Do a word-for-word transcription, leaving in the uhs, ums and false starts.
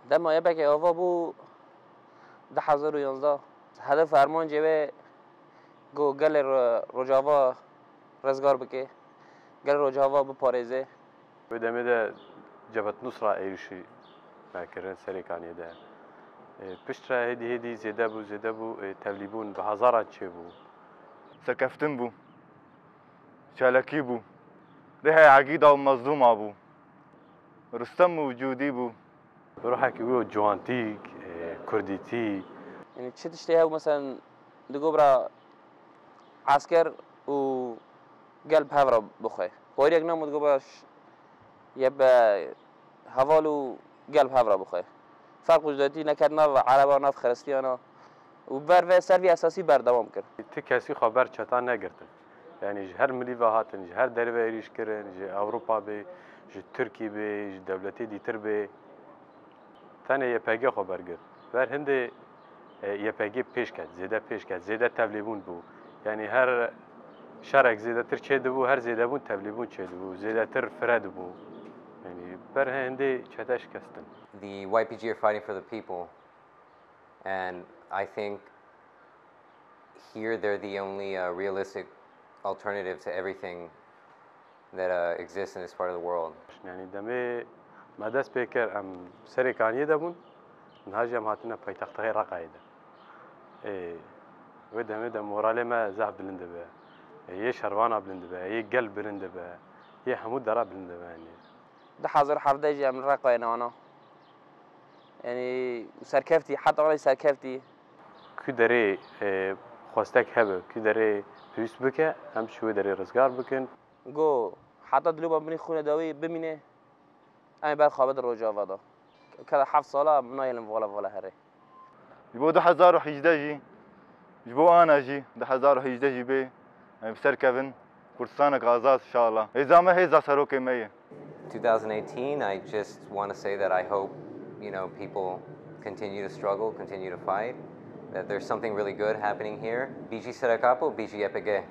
Dema YPG ava bû du hezar û yanzdeh. Hedef û armancê wê ku gelê Ro-, Rojava rizgar bike, gelê Rojava biparêze. Wê demê de Cebhet Nusra êrişî me kirin Serêkaniyê de. E, piştre hêdî hêdî zêde bû, zêde bû, e, tevlîbûn bi hezaran çêbû. Serkeftin bû. Çalakî bû. Rêhê Egîda û Mezlûma bû. Rustem û Cûdî bû. Ruhekî wî ciwantî, e, kurdîtî. Yanî çi tiştê hebû, meselen, digo bira esker û gel bi hev re bixwe. Poriyek nam û digo bira ş-, ye be heval û gel bi hev re bixwe. Ferq û cudayetî neket nav ereba, nav xiristiyana. Û ber ve ser vî esasî berdewam kir. Ti kesî xwe ber çetan negirtin. Yanî ji her milî ve hatin, ji her derê ve êrîş kirin, ji Ewropa bê, ji Tirkî bê, ji dewletê dîtir bê. Tenê YPG xwe bergirt. Ber hindê, e, YPG pêş ket, zêde pêş ket, zêde tevlîbûn bû. Yanî her şerek zêdetir çêdibû, her zêdebûn tevlîbûn çêdibû, zêdetir fire dibû. Yanî ber hindê çete şikestin. The Y P G are fighting for the people, and I think here they're the only, uh, realistic alternative to everything that, uh, exists in this part of the world. Yanî demê me dest pê kir, em Serêkaniyê de bûn, niha jî em hatine paytextê Reqayê de. Ê, wê demê de moralê me zehf bilind dibe. Ê, yê şervana bilind dibe, yê gel bilind dibe, yê hemû dera bilind dibe, yanî. Du hezar hevdeh jî em Reqayê ne ana. Yanî serkeftî, heta ana serkeftî. Ku derê, e, xwestek hebe, ku derê pêwîst bike, em ji wê derê rizgar bikin. Go, heta dilûba binî xûne dawî bimîne, em ê ber xwe bidin Rojava de. Keda heft sala em nahêlin vala vala herê. Ji bo du hezar û hejdeh jî, ji bo ana jî du hezar û hejdeh jî bê, em bi ser kevin Kurdistanek azad, inşallah. Hêza me hêza serokê me ye. Two thousand eighteen, I just want to say that I hope, you know, people continue to struggle, continue to fight, that there's something really good happening here. Bijî Serek Apo, bijî YPG.